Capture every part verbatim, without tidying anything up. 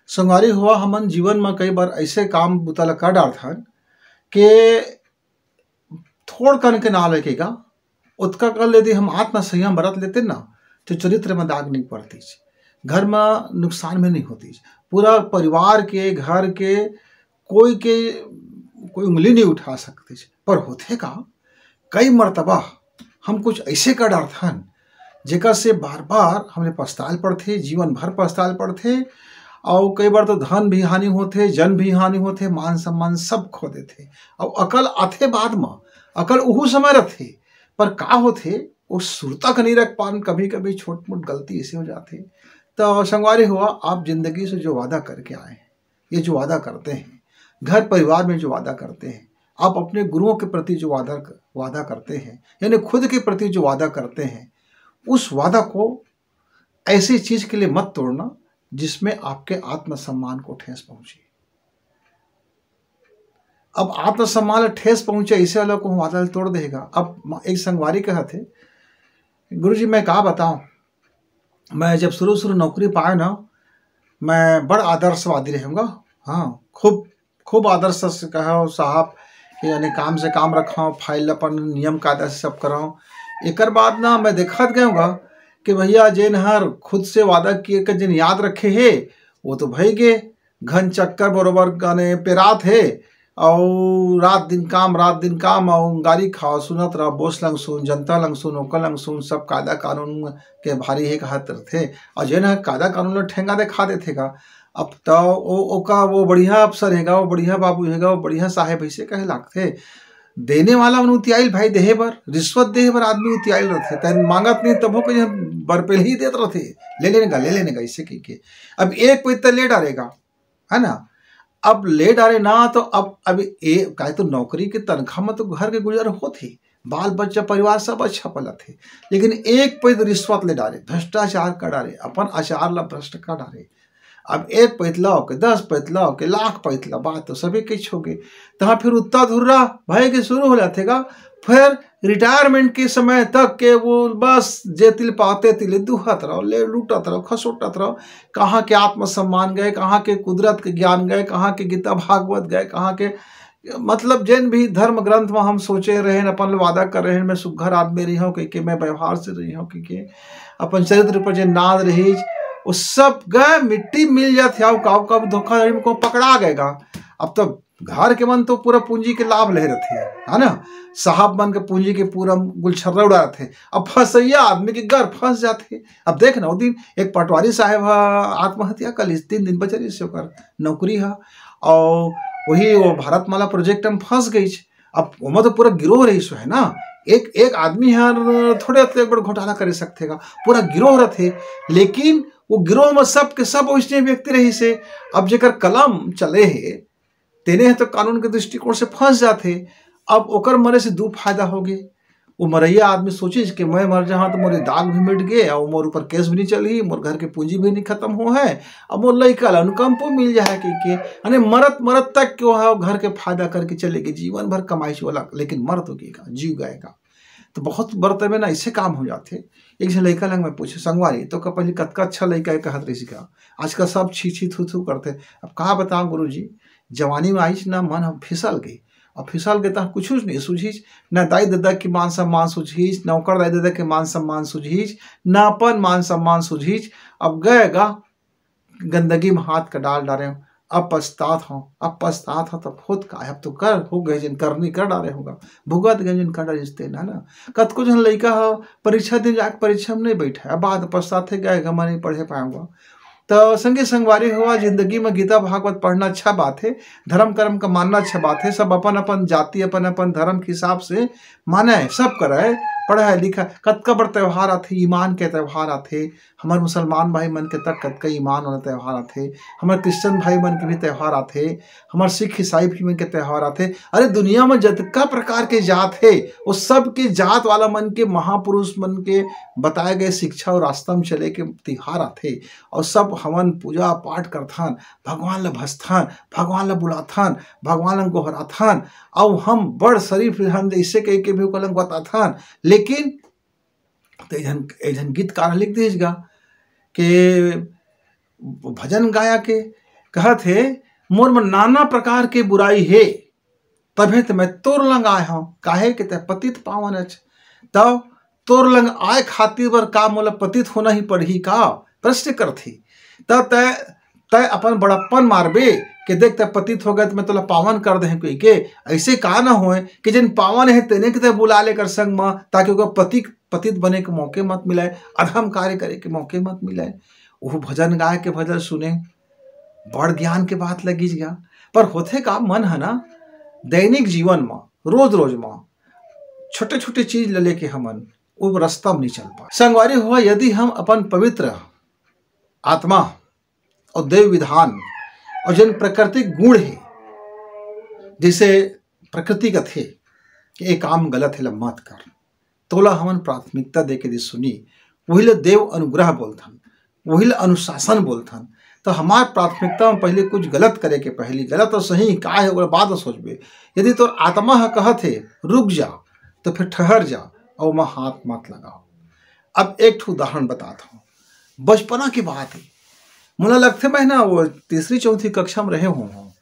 संगवारी हो, हमन जीवन म कई बार ऐसे काम बुता ल कर डारथन के थोड़ कन के ना लेके गा, ओतका कर ले यदि हम आत्म संयम बरत लेते ना, तो चरित्र में दाग नहीं पड़तीस, घर में नुकसान भी नहीं होतीस, पूरा परिवार के, घर के कोई के कोई उंगली नहीं उठा सकतीस। पर होथे का, कई मर्तबा हम कुछ ऐसे कर डारथन, जेकर से बार बार हमने पछताल पड़थे, जीवन भर पछताल पड़थे। और कई बार तो धन भी हानि होथे, जन भी हानि होथे, मान सम्मान सब खो देथे। और अकल आथे बाद में, अकल उहू समय रथे, पर का होथे, वो सुरता के नहीं रख पान, कभी कभी छोट मोट गलती ऐसे हो जाथे। तो संगवारी हुआ, आप जिंदगी से जो वादा करके आए हैं, ये जो वादा करते हैं, घर परिवार में जो वादा करते हैं, आप अपने गुरुओं के प्रति जो वादा वादा करते हैं, यानी खुद के प्रति जो वादा करते हैं, उस वादा को ऐसी चीज के लिए मत तोड़ना जिसमें आपके आत्मसम्मान को ठेस पहुंचे। अब आत्मसम्मान ला ठेस पहुंचे, ऐसे वाला को वादा तोड़ देगा। अब एक संगवारी कहा थे, "गुरुजी, मैं का बताऊं, मैं जब शुरू शुरू नौकरी पाए ना, मैं बड़ आदर्शवादी रहूंगा।" हाँ, खूब खूब आदर्श से कहो साहब कि यानी काम से काम रखो, फाइल अपन नियम कायदा से सब करो। एकर बाद ना मैं देखत गए होगा कि भैया जेन हर खुद से वादा किए के जेन याद रखे हे, वो तो भई गे, घन चक्कर बरोबर गाने पेरात हे, और रात दिन काम, रात दिन काम, और गारी खाओ, सुनत रहो, बोस लंग सुन, जनता लंग सुन, ओकर लंग सुन, सब कायदा कानून के भारी हे कहत रथे। और जेन ह कायदा कानून ल ठेंगा देखा देथे का, अब तो ओ, ओका वो बढ़िया अफसर हेगा, वो बढ़िया बाबू हेगा, वो बढ़िया साहेब, ऐसे कहे लागथे। देने वाला मन उतियाइल भाई, देहे बर, रिश्वत देहे बर आदमी उतियाइल रथे। तैं मांगत नहीं तभो के बरपेल ही देत रथे, "ले लेने का, ले लेने का," ऐसे कह के। अब एक पैसा ले डारेगा, है ना? अब ले डारे ना तो अब, अब ए, काहे तो नौकरी के तनख्वाह में तो घर के गुजर होत ही, बाल बच्चा परिवार सब अच्छा पलत हे, लेकिन एक पैसा रिश्वत ले डारे, भ्रष्टाचार कर डारे, अपन आचार ला भ्रष्ट कर डारे। अब एक पैसा लाओ के, दस पैसा लाओ के, लाख पैसा ला, बात तो सभी के हो गे। तहाँ फिर उत्ता धुर्रा भय के शुरू हो जाथे गा। फिर रिटायरमेंट के समय तक के वो बस जे तिल पाते तिले दुहत रहो, ले लूटत रहो, खसोटत रहो। कहाँ के आत्मसम्मान गए, कहाँ के कुदरत के ज्ञान गए, कहाँ के गीता भागवत गए, कहाँ के, मतलब, जेन भी धर्म ग्रंथ में हम सोचे रहेन, अपन वादा कर रहेन, मैं सुघर आदमी रही हूँ कह के, मैं व्यवहार से रही हूँ कह के, अपन चरित्र पर जे नाज रही, वो सब गए, मिट्टी मिल जाथे। आओ काव काव धोखाधड़ी में को पकड़ा गएगा। अब तो घर के मन तो पूरा पूंजी के लाभ ले रथे, है ना? साहब मन के पूंजी के पूरा गुलछर्रा उड़ा रथे। अब फंसैया आदमी के घर फंस जाथे। अब देख ना, वो दिन एक पटवारी साहब ह आत्महत्या कर लीस, तीन दिन बचे रहिस ओकर नौकरी ह, और वही वो भारत माला प्रोजेक्ट में फंस गई। अब ओमा तो पूरा गिरोह रहिस हे ना, एक एक आदमी हर थोड़े अतले बड़ घोटाला करे सकथे का, पूरा गिरोह रथे। लेकिन वो गिरोह में सब के सब वैसने व्यक्ति रहिस हे। अब जेकर कलम चले हे, तेने ह तो कानून के दृष्टिकोण से फंस जाथे। अब ओकर मरे से दू फायदा हो गे। वो मरैया आदमी सोचिस कि मैं मर जाहां तो मोर दाग भी मिट गे, और मोर ऊपर केस भी नहीं चलही, मोर घर के पूंजी भी नहीं खत्म हो है, अब मोर लइका ला अनुकंपो मिल जाए कह के, यानी मरत मरत तक के वो घर के फायदा करके चले गे, जीवन भर कमाई से ओला, लेकिन मर तो गे का, जीव गए का। तो बहुत बरतबे ना ऐसे काम हो जाथे। एक झन लइका लंग मैं पूछे, "संगवारी, तो का पहले कतका अच्छा लइका है?" कहत रहिस का। आजकल सब छी छी थू थू करथे। अब का बताओ गुरुजी, जवानी में आइस ना, मन हम फिसल गई। अब फिसल गए तो कुछ नहीं सूझिस, ना दाई ददा के मान सम्मान सूझिस, ना ओकर दाई ददा के मान सम्मान सूझिस, ना अपन मान सम्मान सूझिस। अब गए गा, गंदगी में हाथ का डाल डारे हूँ, अब पछतात हूँ, अब पछतात हूँ, तब खुद का, अब तो कर हो गए, जिन करनी कर डारे होगा, भुगत गए, जिन कर डारे, जिसते ना, ना। कतको जन लइका ह, परीक्षा दिन जाके परीक्षा में नहीं बैठे, अब बाद पछताथे, गए गा, मैं नहीं पढ़े पाऊंगा। तो संगी संगवारी हुआ, जिंदगी में गीता भागवत पढ़ना अच्छा बात है, धर्म कर्म का मानना अच्छा बात है, सब अपन अपन जाति, अपन अपन धर्म के हिसाब से माने, सब करे, पढ़े लिखे। कतका बड़ त्योहार आथे, ईमान के त्योहार आथे, हमर मुसलमान भाई मन के तक कतका ईमान वाला त्योहार आथे, हमर क्रिश्चियन भाई मन के भी त्योहार आथे, हमर सिख ईसाई भी मन के त्योहार आथे। अरे, दुनिया में जतका प्रकार के जात हे, वो सब के जात वाला मन के, महापुरुष मन के बताए गए शिक्षा और रास्ता में चले के तिहार आथे। और सब हमन पूजा पाठ करथन, भगवान ला भजथन, भगवान ला बुलाथन, भगवान ला गोहराथन, और हम बड़ शरीफ हन जैसे कह के भी ओकर ला बताथन। लेकिन तो एक झन, एक झन गीतकार लिख दीस गा कि भजन गाया के कहत हे, "मोर में नाना प्रकार के बुराई हे, तभे तो मैं तोर लंग आय हूँ, काहे के तै पतित पावन अच। तब तोर लंग आय खातिर बर का मोला पतित होना ही पड़ही का?" प्रश्न करथे। तब तै, तै अपन बड़प्पन मारबे कि देख, तै पतित हो गए तो मैं तोला पावन कर दे कहि के। ऐसे का ना होए कि जेन पावन है तेने के तै बुला लेकर संग में, ताकि ओकर पति, पतित बने के मौके मत मिले, अधम कार्य करे के मौके मत मिले। वो भजन गाय के भजन सुने, बड़ ज्ञान के बात लगी गया। पर होथे का, मन है ना, दैनिक जीवन में, रोज रोज में छोटे छोटे चीज ले लेके हमन वो रास्ता में नहीं चल पाए। संगवारी हो, यदि हम अपन पवित्र आत्मा और देव विधान और जन प्राकृतिक गुण है, जैसे प्रकृति कथे कि ये काम गलत है, ला मत कर, तोला हमन प्राथमिकता दे के यदि सुनी, वही ला देव अनुग्रह बोलथन, वही ला अनुशासन बोलथन। तो हमार प्राथमिकता में पहले कुछ गलत करे के पहली, गलत और सही का है, ओकर बाद सोचबे। यदि तोर आत्मा ह कहत हे, "रुक जा," तो फिर ठहर जा और ओमा हाथ मत लगाओ। अब एक ठो उदाहरण बतात हूँ, बचपना की बात है। मोला लगथे मैं ना वो तीसरी चौथी कक्षा में रहे हूँ,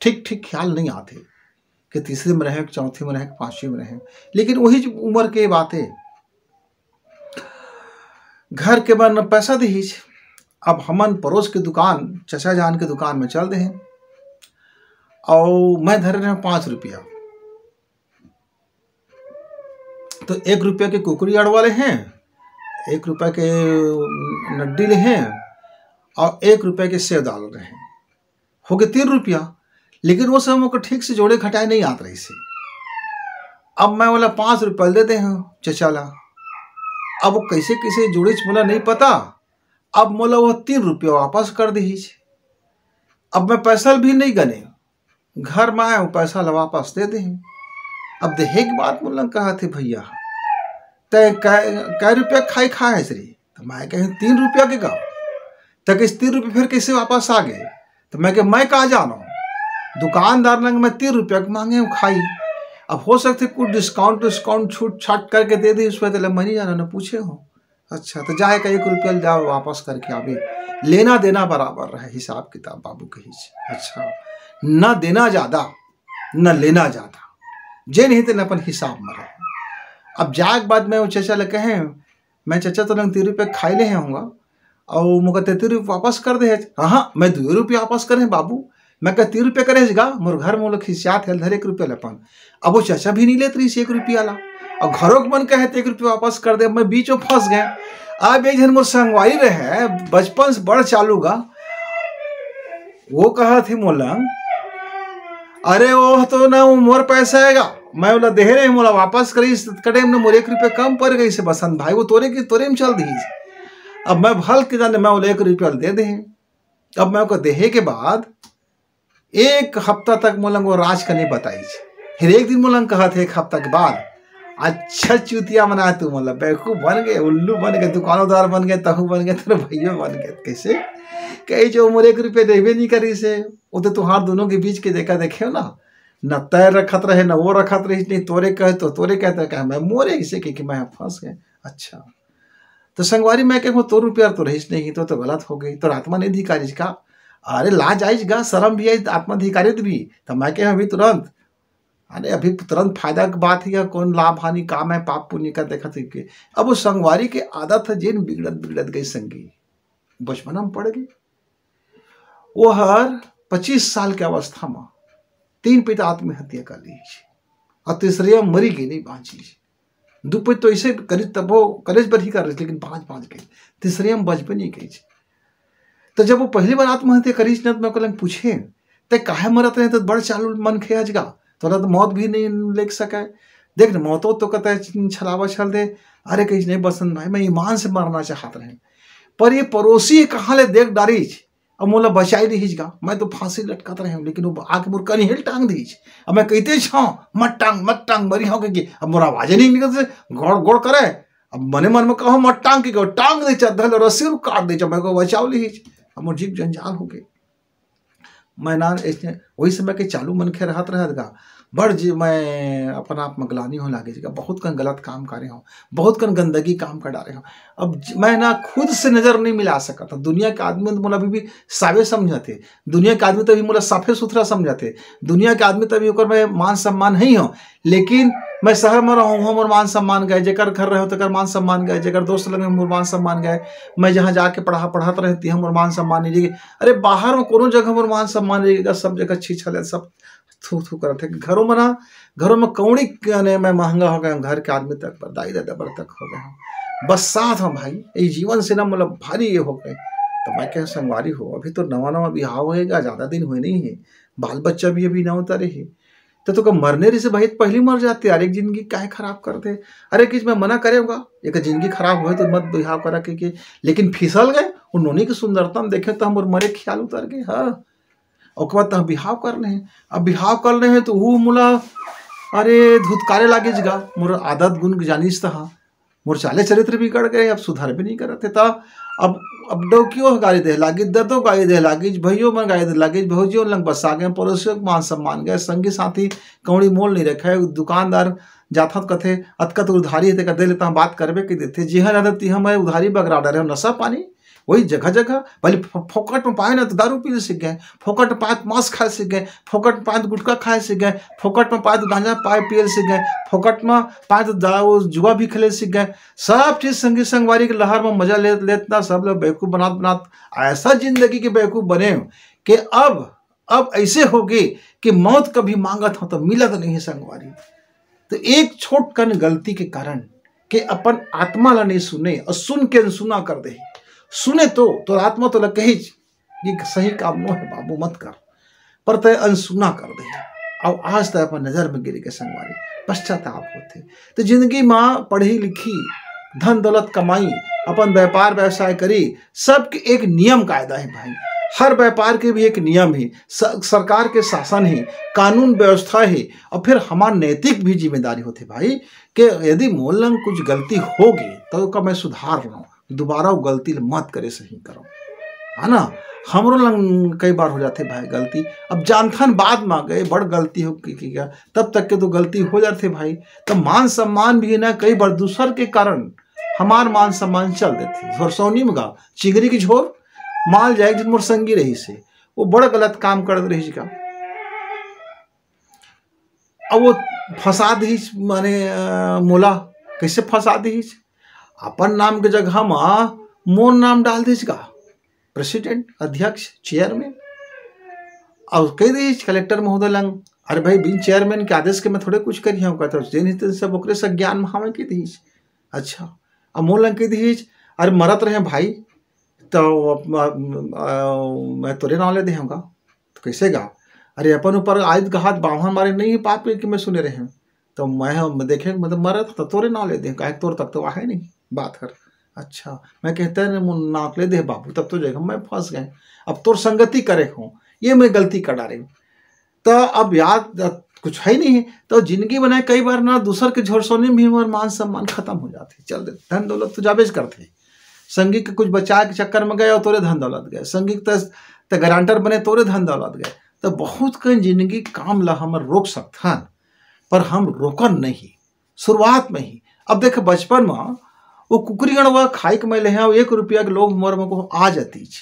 ठीक ठीक ख्याल नहीं आते कि तीसरी में रहे, चौथी में रहे, पाँचवीं में रहे, लेकिन वही जो उम्र के बात है। घर के मन पैसा दीहिस, अब हमन पड़ोस के दुकान, चचा जान के दुकान में चल देहे, और मैं धरे रहे पाँच रुपया। तो एक रुपया के कुकरी अड़वा ले हैं, एक रुपया के नड्डी ले हैं और एक रुपया के सेव दाल रहे हैं। हो गए तीन रुपया। लेकिन वो समय मोके ठीक से जोड़े घटाए नहीं आत रहिस हे। अब मैं ओला पाँच रुपया दे दे हूँ चचा ला। अब वो कैसे कैसे जोड़िस मोला नहीं पता। अब मोला वो तीन रुपया वापस कर दीहिस। अब मैं पैसा भी नहीं गने, घर में आए हूँ, पैसा ला वापस दे दे हूँ। अब देहे के बाद मोला कहा थे, "भैया, तय कै, कै रुपया खाई खाए है रे?" तो मैं कहे, "तीन रुपया के का?" तो कहिस, "तीन रुपया फिर कैसे वापस आ गए?" तो मैं कहे, "मैं का जानो, दुकानदार लंग मैं तीन रुपया के मांगे हूँ खाई, अब हो सकथे कुछ डिस्काउंट डिस्काउंट छूट छाट करके दे दे, उसमें तो मैं नहीं जानो, ना पूछे हो।" अच्छा, तो जाए का एक रुपया ले जाओ, वापस करके आवे। लेना देना बराबर रहे, हिसाब किताब बाबू कहिस। अच्छा, न देना ज्यादा, न लेना ज्यादा, जे नहीं तेन अपन हिसाब में रहे। अब जाए के बाद मैं वो चचा ले कहे, "मैं चचा तो लंग तीन रुपया खाई ले हूँगा, और मोका तैंतीस रुपया वापस कर दे।" "हाँ, मैं दो रुपया वापस करे बाबू।" मैं कहे, "तीन रुपया करे गा?" मोर घर में वो लोग खिसियात हे, धरे एक रुपया ले अपन। अब वो चचा भी नहीं लेत रहिस एक रुपया ला, और घरों के मन कहे तो एक रुपया वापस कर दे। मैं बीच में फंस गए। अब एक झन मोर संगवारी रहे, बचपन से बड़ चालू गा, वो कहा थे मोला, "अरे, वो तो ना, वो मोर पैसा आएगा, मैं ओला देहे रहे, मोला वापस करिस, कटे में मोर एक रुपया कम पड़ गई से बसंत भाई, वो तोरे की तोरे में चल दीस।" अब मैं भल के जाने, मैं ओला एक रुपया दे दे। अब मैं ओकर देहे के बाद एक हफ्ता तक मोला वो राज का नहीं बताइस। फिर एक दिन मोला कहा थे, एक हफ्ता के बाद, "अच्छा चूतिया मना तू, मोला बेवकूफ बन गए, उल्लू बन गए, दुकानदार बन गए, तहू बन गए, तेरे भैया बन गए।" कैसे? कही, "जो मोर एक रुपया देवे नहीं करी से, वो तो तुहार दोनों के बीच के देखा देखे हो ना, न तय रखत रहे, न वो रखत रही, नहीं तोरे कहे तो तोरे कहते कहे, मैं मोरे इसे कह के मैं फंस गए।" अच्छा, तो संगवारी मैं कहूँ, "तोर रुपया तो रहिस नहीं, तो, तो गलत हो गई, तोर आत्मा नहीं धिकारिस का?" अरे, लाज आइस गा, शर्म भी आई, आत्मा धिकारित भी। तो मैं कहे, "अभी तुरंत, अरे, अभी तुरंत फायदा की बात है या कौन लाभ हानि काम है, पाप पुण्य का देखा थे के।" अब वो संगवारी के आदत है, जेन बिगड़त बिगड़त गई संगी, बचपना में पड़ गई। वो हर पच्चीस साल के अवस्था में तीन पिता आत्महत्या कर ली और तीसरे मरी गई, नहीं बांची। दू पति तो ऐसे करिस, तब वो करेज बर ही कर रही, लेकिन बांच बांच गई। तीसरे में बचबे नहीं कही। तो जब वो पहली बार आत्महत्या करिस न, तो मैं ओकर लंग पूछे, "ते काहे मरत रहे, तो बड़ चालू मन खे आज गा, तोला तो मौत भी नहीं लेके सके। देख न, मौतो तो कहता है छलावा छल दे।" अरे कहिस, "नहीं बसंत भाई, मैं ईमान से मरना चाहत रहे, पर ये पड़ोसी कहाँ ले देख डारिस, अब मोला बचाई रहिस गा, मैं तो फांसी लटकत रहे हूँ, लेकिन वो आके मोर कनिहे ल टांग दीस। अब मैं कहते छाऊँ, 'मत टांग, मत टांग, मरी हूँ,' कहिके, अब मोर आवाज नहीं निकलत से, गोड़ गोड़ करे। अब मने मन में कहो, 'मत टांग,' कहिके टांग दीस, धल रस्सी ल काट दीस, मैं को बचाव लिहिस, अब मोर जीव जंजाल हो गए।" मैं ना ऐसे वही समय के चालू मनखे रहत रहत गा, बड़ जी, मैं अपन आप में ग्लानी हो लागे जी, बहुत कन गलत काम करे हो, बहुत कन गंदगी काम कर डारे हो। अब ज-, मैं ना खुद से नजर नहीं मिला सकता। दुनिया के आदमी तो मोला अभी भी सावे समझते, दुनिया के आदमी तो अभी मोला साफे सुथरा समझते, दुनिया के आदमी तो अभी ओकर मैं मान सम्मान नहीं हो। लेकिन मैं शहर में रहूँ, हमर मान सम्मान गए, जेकर घर रहे हो तेकर मान सम्मान गए, जेकर दोस्त लगे हमर मान सम्मान गए। मैं जहाँ जाके पढ़ा पढ़त रहती हमर मान सम्मान नहीं रही। अरे बाहर में कोनो जगह हमर मान सम्मान रहेगा, सब जगह छीछल है, सब थू थू करत है। घरों में ना, घरों में कौड़ी कने मैं महंगा हो गया हूँ, घर के आदमी तक पर दाई दादा बर तक हो गया हूँ। बस साथ में भाई, ये जीवन से ना मतलब भारी ये हो गए। तो मैं कह संगवारी हो, अभी तो नवा नवा बिहाव होएगा, ज्यादा दिन हुए नहीं है, बाल बच्चा भी अभी ना उतरे है। तो तो का मरने रही से भाई, पहली मर जाते यार, एक जिंदगी काहे खराब कर दे। अरे किस मैं मना करेगा, एक जिंदगी खराब होए तो मत बिहाव करा के, के। लेकिन फिसल गए, उन्होंने की सुंदरता में देखे तो हमर मरे ख्याल उतर गए। हाँ, ओकर बाद तह बिहाव करने हैं। अब बिहाव करने हैं तो वो मोला, अरे, धुतकारे लागे जगा, मोर आदत गुण के जानिस तहा, मोर चाले चरित्र बिगड़ गए, अब सुधार भी नहीं करत है। त अब, अब डौकियो गाली दे लागी, ददो गाली दे लागी, भैयो मन गाली दे लागी, भौजियो लंग बसा गए, पड़ोसियों के मान सम्मान गए, संगी साथी कौड़ी मोल नहीं रखे, दुकानदार जाथत कथे, "अतका तो उधारी है, तेका दे लेता हूँ, बात करबे के देते।" जिहा जाते तिहा मैं उधारी बगरा डरे हो, नशा पानी वही जगह जगह। पहले फो-, फोकट में पाए ना तो दारू पी सीख गए, फोकट में पाए तो मांस खाए सीख गए, फोकट में पाए तो गुटखा खाए सीख गए, फोकट में पाए तो गांजा पाए पिए सीख गए, फोकट में पाए तो दा-, वो जुआ भी खेले सीख गए। सब चीज संगी संगवारी के लहर में मजा लेत लेत ना सब लोग बेवकूफ बनात बनात ऐसा जिंदगी के बेवकूफ बने हो कि अब, अब ऐसे हो गए कि मौत कभी मांगत हो तो मिलत नहीं है संगवारी। तो एक छोट कन गलती के कारण के अपन आत्मा ला नहीं सुने और सुन के अनसुना कर दे। सुने तो, तो आत्मा तो ला कही कि सही काम नो है बाबू, मत कर, पर तय अनसुना कर दे। अब आज तय अपन नजर में गिरे के संगवारी, पश्चाताप होते। तो जिंदगी में पढ़ी लिखी, धन दौलत कमाई, अपन व्यापार व्यवसाय करी, सबके एक नियम कायदा है भाई। हर व्यापार के भी एक नियम है, स-, सरकार के शासन है, कानून व्यवस्था है, और फिर हमार नैतिक भी जिम्मेदारी होते भाई, कि यदि मोर लंग कुछ गलती होगे तो ओका मैं सुधार लूँ, दोबारा वो गलती ल मत करे, सही करो, है ना। हमरो लंग कई बार हो जाते भाई गलती, अब जानथन बाद में आ गए बड़ गलती हो की, की क्या, तब तक के तो गलती हो जाते भाई। तो मान सम्मान भी ना कई बार दूसर के कारण हमार मान सम्मान चल देते। झोरसौनी में गा चिंगरी की झोर, माल जाए जिन मोर संगी रही से, वो बड़ गलत काम कर रही का। अब वो फंसा दीच माने, अ, मोला कैसे फंसा दीच? अपन नाम के जगह मा मोर नाम डाल दीच का, प्रेसिडेंट, अध्यक्ष, चेयरमैन। और कह दीच कलेक्टर महोदय लंग, "अरे भाई, बिन चेयरमैन के आदेश के मैं थोड़े कुछ करी हूँ," कहता, "जेन हित सब ओकरे से ज्ञान में हमें कह दीच।" अच्छा, अब मोर लंग कह दीच, "अरे मरत रहे भाई, तो अप-, अ, मैं तोरे नाम ले दे हूँगा।" तो कैसे गा? "अरे अपन ऊपर आयुध घात बावन मारे नहीं पाप के कि मैं सुने रहे हूँ।" तो मैं, मैं देखे, मतलब मरत तो तोरे नाम ले दे, काहे तोर तक तो आहे नहीं बात कर। अच्छा, मैं कहते हैं, "मुन नाक ले दे बाबू, तब तो जगह मैं फंस गए, अब तोर संगति करे हूँ, ये मैं गलती कर डारे हूँ।" तो अब याद कुछ है ही नहीं है। तो जिंदगी बनाए कई बार ना दूसर के झोरसौनी में भी हमार मान सम्मान खत्म हो जाते, चल देते, धन दौलत तो जाबेज करते। संगी के कुछ बचाए के चक्कर में गए और तोरे धन दौलत गए, संगी के तस-, ते गारंटर बने, तोरे धन दौलत गए। तो बहुत कई जिंदगी काम ला हमर रोक सकथन, पर हम रोकन नहीं शुरुआत में ही। अब देख, बचपन में वो कुकरी गणवा खाई के मैं ले हैं, एक रुपया के लोभ मोर में को आ जातीच।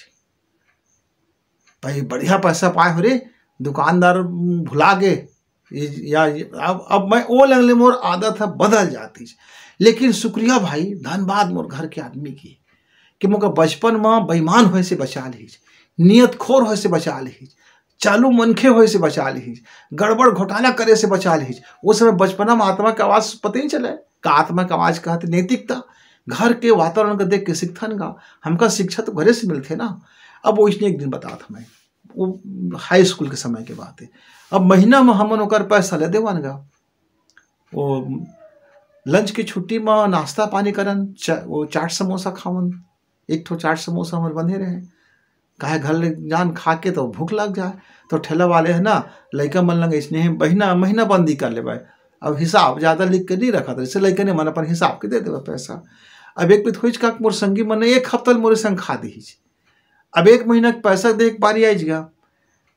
भाई बढ़िया पैसा पाए हो रे, दुकानदार भुला गे, ये, या ये, अब, अब मैं ओ लंग ले मोर आदत है बदल जातीच। लेकिन शुक्रिया भाई, धन्यवाद मोर घर के आदमी की, कि मोका बचपन में बेईमान होए से बचा लीच, नियतखोर होए से बचा लीच, चालू मनखे होए से बचा लीच, गड़बड़ घोटाला करे से बचा लीच। वो समय बचपना में आत्मा के आवाज पता नहीं चले, का आत्मा के आवाज कहत नैतिकता। घर के वातावरण को देख के सीखथन गा, हमका शिक्षा तो घरे से मिलथे ना। अब वो इसने एक दिन बतात हमें, वो हाई स्कूल के समय के बात है। अब महीना में हमन ओकर पैसा ले देवन गा, वो लंच की छुट्टी में नाश्ता पानी करन, चा-, वो चाट समोसा खावन, एक ठो चाट समोसा हमर बंधे रहे, काहे घर ले जान खा के तो भूख लग जाए। तो ठेला वाले है ना, लइका मन लंग इसने महीना, महीना बंदी कर लेवे। अब हिसाब ज्यादा लिख के नहीं रखत, जैसे लइका ने मन अपन हिसाब के दे देवे पैसा। अब एक भी थोड़ी का मोर संगी मन ने एक हफ्ता ले मोरे संग खा दीच। अब एक महीना के पैसा देख बारी आइच गा।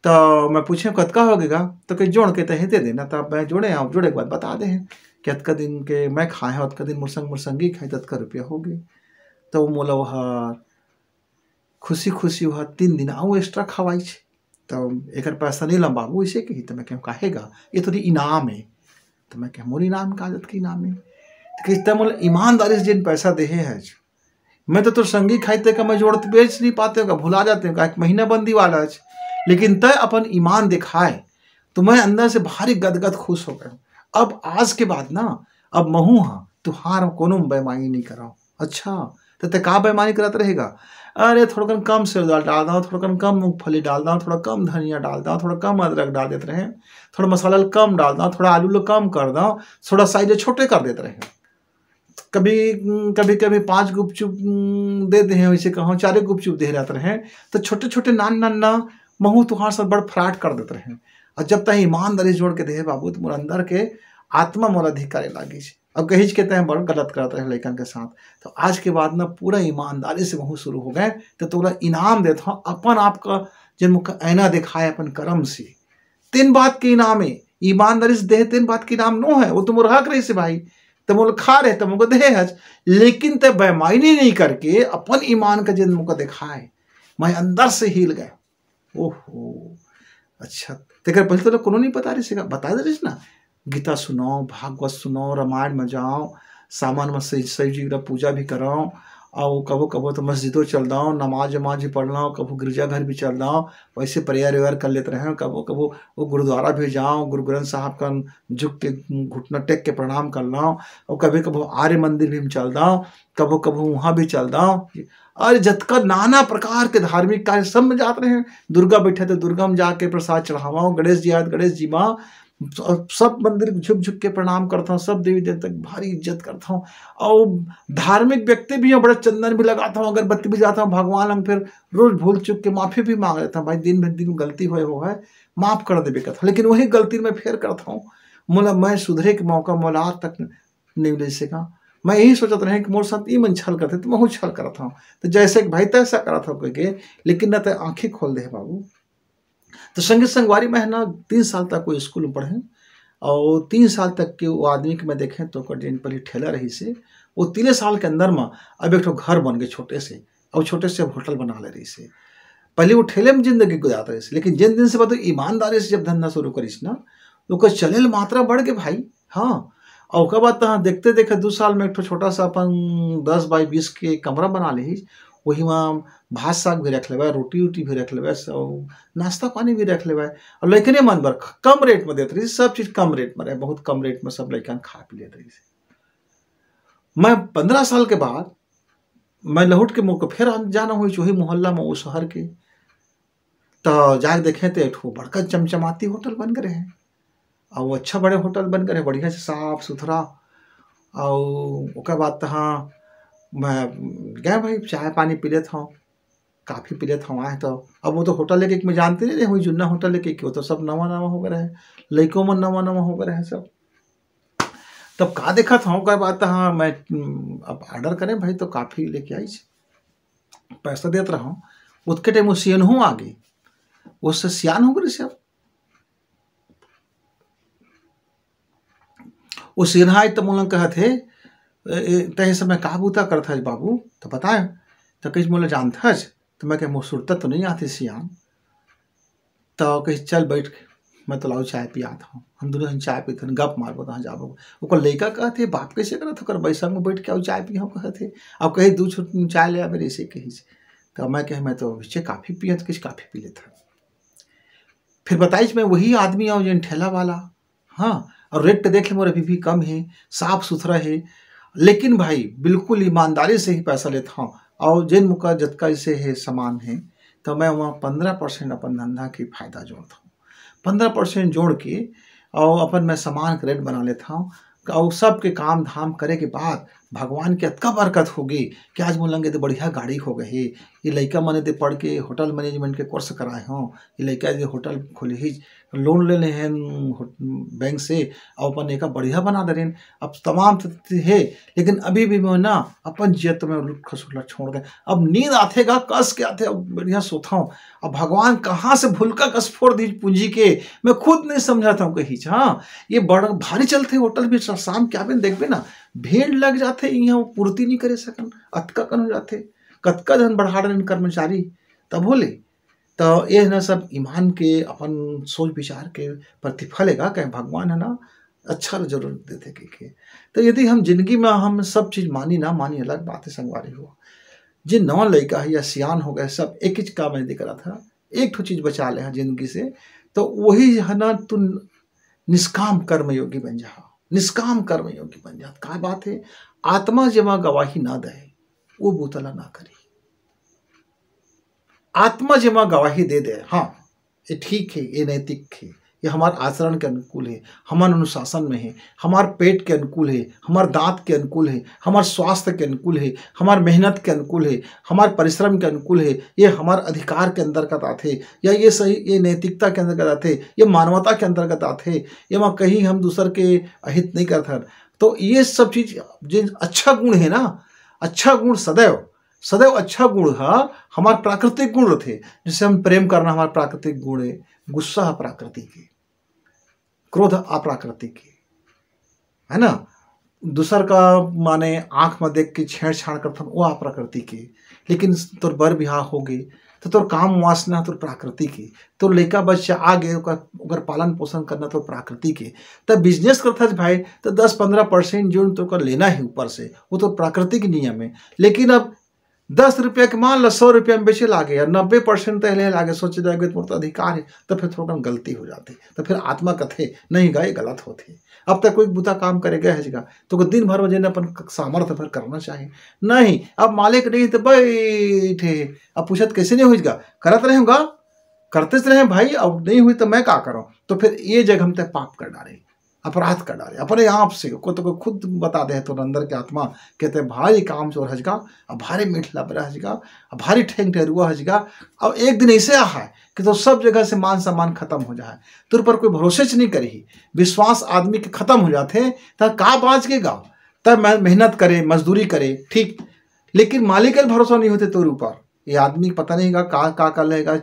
तो मैं पूछे, "कतका होगे गा?" तो कहे, "जोड़ के तहे दे देना।" तब मैं जोड़े हंव, जोड़े के बाद बता दे हे कि अतका दिन के मैं खाए हंव, अतका दिन मोर संग मोर संगी खाए, तो अतका रुपया होगे। तो मोला ओहर खुशी खुशी ओहर तीन दिन अउ extra खवाइस। तो एकर पैसा नइ लंबाबू, अइसे कही। तो मैं कहेंव, "काहे गा?" "ये तोर इनाम हे।" तो मैं कहेंव, "मोर इनाम का जतका इनाम हे?" तो कहिस, "तैं मोला ईमानदारी से जेन पैसा देहे हस, मैं तो तोर संगी खाए, तेकर मैं जोड़त बेच नइ पातेंव गा, भुला जातेंव गा, एक महीना बंदी वाला हस, लेकिन तैं अपन ईमान देखाए, तो मैं अंदर से भारी गदगद खुश हो गेंव। अब आज के बाद ना, अब महूं हा तुंहर कोनो बेईमानी नइ करंव।" "अच्छा, तो तैं का बेईमानी करत रहे गा?" "अरे, थोड़कन कम सेव दाल डाल दंव, थोड़कन कम मूंगफली डाल दंव, थोड़ा कम धनिया डाल दंव, थोड़ा कम अदरक डाल देत रहेंव, थोड़ा मसाला ल कम डाल दंव, थोड़ा आलू ल कम कर दंव, थोड़ा size ल छोटे कर देत रहेंव। कभी, कभी-कभी पांच गुपचुप, उम, दे देहे हंव, अइसे कहंव, चारे गुपचुप देहे रहत रहेंव, तो छोटे-छोटे नान-नान ना, महूं तुंहर साथ बड़ fraud कर देत रहेंव। अउ जब तैं ईमानदारी जोड़ के देहे बाबू, तो मोर अंदर के आत्मा मोला धिक्कारे लागिस। अब कहिस के तैं बड़ गलत करत रहे लइकन के साथ।" तो आज के बाद ना पूरा ईमानदारी से महूं शुरू हो गेंव, तो तोला इनाम देत हंव, अपन आप का जेन मोला आईना देखाए अपन करम से, तेन बात के इनाम हे। ईमानदारी से देहे तेन बात के इनाम नो हे, वो तो मोर हक रहिस हे भाई, त मोला खा रहे, त मोला देहे हस, लेकिन तैं बेईमानी नइ करके अपन ईमान का जेन मोला देखाए, मैं अंदर से हिल गेंव। ओहो, अच्छा, तेकर पहले तोला कोनो नइ बता रहिस हे का? बता दे रहिस ना, गीता सुनंव, भागवत सुनंव, रामायण में जांव, सावन में शिव, शिव जी का पूजा भी करंव, अउ कभू कभू तो मस्जिदो चल दंव, नमाज वमाज भी पढ़ लंव, कभू गिरजाघर भी चल दंव, वइसे prayer वेयर कर लेत रहेंव, कभू कभू वो गुरुद्वारा भी जांव, गुरु ग्रंथ साहब का झुक के, घुटना टेक के प्रणाम कर लंव, अउ कभी कभू आर्य मंदिर भी हम चल दंव, कभू कभू उहां भी चल दंव। अरे, जतका नाना प्रकार के धार्मिक कार्य सब में जात रहेंव, दुर्गा बइठे त दुर्गा में जाके प्रसाद चढ़ावंव, गणेश जी आए त गणेश जी में, सब, सब मंदिर झुक झुक के प्रणाम करथंव, सब देवी देवता के भारी इज्जत करथंव। अउ धार्मिक व्यक्ति भी हंव, बड़ा चंदन भी लगाथंव, अगरबत्ती भी जलाथंव, भगवान लंग फिर रोज भूल चूक के माफी भी मांग लेथंव, "भाई, दिन भर दिन गलती होए होही, माफ कर देबे," कथंव, लेकिन वही गलती मैं फेर करथंव। मोला, मैं सुधरे के मौका मोला आज तक नइ मिले से का। मैं यही सोचत रहेंव कि मोर साथ ई मन छल करथे, त महूं छल करत हंव। त जइसे कि भाई तैं अइसा करत हस कहिके, लेकिन ना, तैं आंखी खोल देहे बाबू। त संगी संगवारी, मैं ना तीन साल तक वो स्कूल में पढ़ेंव, अउ तीन साल तक के वो आदमी के मैं देखेंव, त ओकर जेन पहली ठेला रहिस हे, वो तीने साल के अंदर में अब एक ठो घर बन गे छोटे से, अउ छोटे से होटल बना ले रहिस हे। पहली वो ठेले में जिंदगी गुजारत रहिस, लेकिन जेन दिन से बा तो ईमानदारी से जब धंधा शुरू करिस ना, ओकर चले ल मात्रा बढ़ गे भाई। हाँ, अउ ओकर बाद तहाँ देखते देखते दू साल में एक ठो छोटा सा अपन दस by बीस के कमरा बना लिहिस। वही वहाँ भात साग भी रख लेवे, रोटी उटी भी रख लेवे, सब नाश्ता पानी भी रख लेवे। अउ लइकने मन बर ख-, कम रेट में देत रहिस, सब चीज कम रेट में रहे, बहुत कम रेट में सब लइकन खा पी लेत रहिस। मैं पंद्रह साल के बाद मैं लहुट के मोर को फेर आन-, जाना होइस वही मोहल्ला में, वो शहर के। त जाके देखेंव त एक ठो बड़का चमचमाती होटल बन गे रहे। अउ अच्छा बड़े होटल बन गे रहे, बढ़िया से साफ सुथरा। अउ ओकर बाद तहाँ मैं गेंव भाई, चाय पानी पी लेत हंव, कॉफी पी लेत हंव, आए तो। अब वो तो होटल लेके मैं जानते नइ रहें, वही जुन्ना होटल लेके, कि वो तो सब नवा नवा हो गे रहे, लइको मन नवा नवा हो गे रहे सब। तब का देखत हंव, ओकर बाद तहाँ मैं, उम, अब order करेंव भाई, त कॉफी लेके आइस, पैसा देत रहेंव, ओतके टाइम वो सियनहू आ गे, वो से सियान हो गे रहिस अब। वो सियनहा आइस त मोला कहत हे, "ए, ए, तैं ए समय का बूता करत हस बाबू?" त बताएंव, त कहिस, "मोला जानत हस?" त मैं कहेंव, "मोर सुरता तो नइ आत हे सियान।" त कहिस, "चल बइठ, मैं तोला अउ चाय पियात हंव, हम दूनों झन चाय पीथन, गप मारबो, तहाँ जाबो।" ओकर लइका कहत हे, "बाप कइसे करत हे, ओकर भाई संग में बइठ के अउ चाय पीहंव," कहत हे। अब कहे, "दू छोट चाय ले आ मेरे," अइसे कहिस। त मैं कहेंव, "मैं तो अभी कॉफी पियंव," त कहिस, "कॉफी पी लेथन।" फिर बताइस, मैं वही आदमी हंव जेन ठेला वाला, हाँ, अउ रेट तो देख ले मोर अभी भी कम हे, साफ सुथरा हे, लेकिन भाई बिल्कुल ईमानदारी से ही पैसा लेत हंव, अउ जेन मोर करा जतका अइसे हे सामान हे, त मैं वहाँ पंद्रह percent अपन धंधा के फायदा जोड़त हंव। पंद्रह percent जोड़ के अउ अपन मैं सामान के रेट बना लेत हंव, अउ सबके काम धाम करे के बाद भगवान के अतका बरकत होगे कि आज मोर लंग एदे बढ़िया गाड़ी हो गे हे। ये लइका मन एदे पढ़ के होटल management के course कराए हंव, ये लइका एदे होटल खोलही, लोन ले ले हन बैंक से, अउ अपन एका बढ़िया बना दे रहेन। अब तमाम त हे, लेकिन अभी भी मैं ना अपन जियत में लुट खसुट ला छोड़ दे। अब नींद आथे गा, कस के आथे, अब बढ़िया सोथंव। अब भगवान कहाँ से भुलका कस फोड़ दी पूंजी के, मैं खुद नहीं समझत हंव कहिच। हाँ, ये बड़ भारी चलथे होटल भी, शाम के आबे न देखबे ना, भीड़ लग जाथे, इहाँ पूर्ति नहीं करे सकन, अतका कन हो जाथे। कतका झन बढ़ा डरेन कर्मचारी, तभो ले। त ये न सब ईमान के, अपन सोच विचार के प्रतिफल हे गा, कहे भगवान ह ना अच्छा ल जरूर देथे कहिके। त यदि हम जिंदगी में हम सब चीज मानी ना मानी, अलग बात हे संगवारी हो। जे नवा लइका हे या सियान हो गए, सब एक ही काम यदि करत ह, एक ठो चीज बचा ले ह जिंदगी से, त वही ह ना, तू निष्काम कर्मयोगी बन जा, निष्काम कर्मयोगी बन जा। का बात हे? आत्मा जेमा गवाही ना दे, वो बूता ला ना करी। आत्मा जेमा गवाही दे दे, हाँ, ये ठीक हे, ये नैतिक हे, ये हमार आचरण के अनुकूल हे, हमार अनुशासन में हे, हमार पेट के अनुकूल हे, हमार दांत के अनुकूल हे, हमार स्वास्थ्य के अनुकूल हे, हमार मेहनत के अनुकूल हे, हमार परिश्रम के अनुकूल हे, ये हमार अधिकार के अंतर्गत आथे, या ये सही, ये नैतिकता के अंतर्गत आथे, ये मानवता के अंतर्गत आथे, ये मा कहीं हम दूसर के अहित नहीं करत हन। तो ये सब चीज, जे अच्छा गुण हे ना, अच्छा गुण सदैव, सदैव अच्छा गुण ह हमार प्राकृतिक गुण रथे। जैसे हम प्रेम करना हमार प्राकृतिक गुण हे, गुस्सा ह प्राकृतिक हे, क्रोध अप्राकृतिक हे, है ना? दूसर का माने आँख में देख के छेड़छाड़ करथन, वो अप्राकृतिक हे। लेकिन तोर बर बिहाव हो गे, तो तोर काम वासना तोर प्राकृतिक हे। तोर लइका बच्चा आ गे, ओकर, ओकर पालन पोषण करना तोर प्राकृतिक हे। त बिजनेस करथस भाई, त दस पन्द्रह परसेंट जोन तोर लेना हे ऊपर से, वो तोर प्राकृतिक नियम हे। लेकिन अब दस रुपया के मान ल, सौ रुपया में बेचे लागे, या नब्बे परसेंट तय ले लागे, सोचे जागे, मोर तो अधिकार हे, त फिर थोड़ा गलती हो जाथे। त फिर आत्मा कथे, "नहीं गा, ये गलत होथे।" अब तक कोई बुता काम करे गए हे जगह, तो दिन भर में जेन अपन क-, सामर्थ्य भर करना चाही। नहीं, अब मालिक नहीं तो बैठे, अब पूछत कैसे नहीं होइस गा, करत रहे गा, करते रहे भाई, अब नहीं हुई तो मैं का करूँ? तो फिर ये जगह हम तय पाप कर डारे, अपराध कर डारे अपने आप से। को तो खुद बता दे तो अंदर के आत्मा कहते, "भारी काम चोर हजगा, अब भारी मीठ लबरा हजगा, अब भारी ठेंग ठेरुआ हजगा।" अब एक दिन ऐसे आ है कि तो सब जगह से मान सम्मान खत्म हो जाए, तोर पर कोई भरोसे च नहीं करी, विश्वास आदमी के खत्म हो जाथे, त का बाँच के गा? तब मैं मेहनत करे, मजदूरी करे, ठीक, लेकिन मालिक के भरोसा नहीं होथे तोर ऊपर। ये आदमी पता नहीं का, का, का कर लेगा,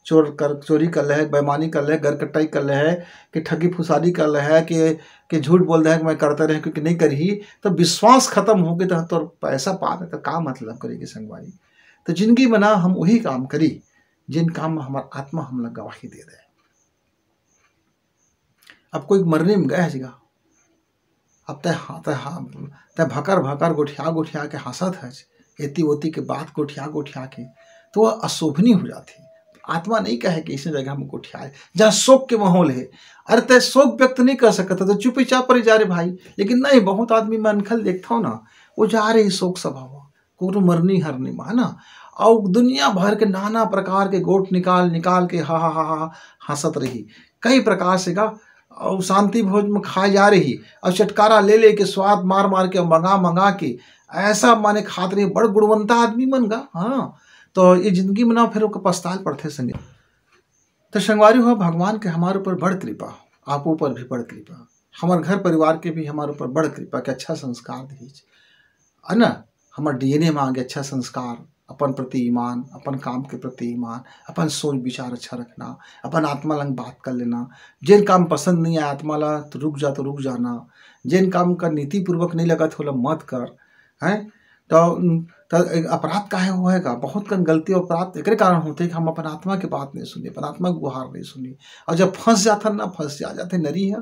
चोर कर, चोरी कर ले है, बेईमानी कर ले है, घर कटाई कर ले है, कि ठगी फुसादी कर ले है, कि, कि झूठ बोल दे है कि मैं करते रहे, क्योंकि नहीं करी, तो विश्वास खत्म हो गए, तो तोर पैसा पा दे, तो का मतलब करेगी संगवारी? तो जिंदगी में ना हम वही काम करी, जिन काम में हमार आत्मा हमला गवाही दे दे। अब कोई मरने में गए हजगा, अब तय हा-, तय हा-, तय भकर भकर गोठिया गोठिया के हंसत हस, एती ओती के बात गोठिया गोठिया के, तो वह अशोभनीय हो जाथे। आत्मा नहीं कहे कि इसे जगह में गोठियाए, जहाँ शोक के माहौल है। अरे, तय शोक व्यक्त नहीं कर सकता, तो चुपचाप रह जा रे भाई। लेकिन नहीं, बहुत आदमी में अनखल देखता हो ना, वो जा रहे शोक सभा में, कोनो मरनी हरनी में, है ना? अउ दुनिया भर के नाना प्रकार के गोठ निकाल निकाल के हा हा हा हा हंसत रही। कई प्रकार से का, अउ शांति भोज में खाए जा रही, अउ चटकारा ले ले के, स्वाद मार मार के, मंगा मंगा के, ऐसा माने खात रही, बड़ गुणवंता आदमी मन गा। हाँ, तो ये जिंदगी में ना फिर ओकर पछताल पड़थे संगे। तो संगवारी हो, भगवान के हमारे ऊपर बड़ कृपा, आप ऊपर भी बड़ कृपा, हमारे घर परिवार के भी हमारे ऊपर बड़ कृपा के अच्छा संस्कार दीजिए, है ना? हमारे डीएनए में आगे अच्छा संस्कार, अपन प्रति ईमान, अपन काम के प्रति ईमान, अपन सोच विचार अच्छा रखना, अपन आत्मा लंग बात कर लेना। जेन काम पसंद नहीं आए आत्मा ला, तो रुक जा, तो रुक जाना। जेन काम का नीतिपूर्वक नहीं लगा, तो ओला मत कर, हैं? तो, तो अपराध काहे होएगा? बहुत कन गलती और अपराध एकरे कारण होथे कि हम अपन आत्मा के बात नहीं सुनी, अपन आत्मा के गुहार नहीं सुनी। और जब फंस जाथन ना, फंस जा जाथे नरी है,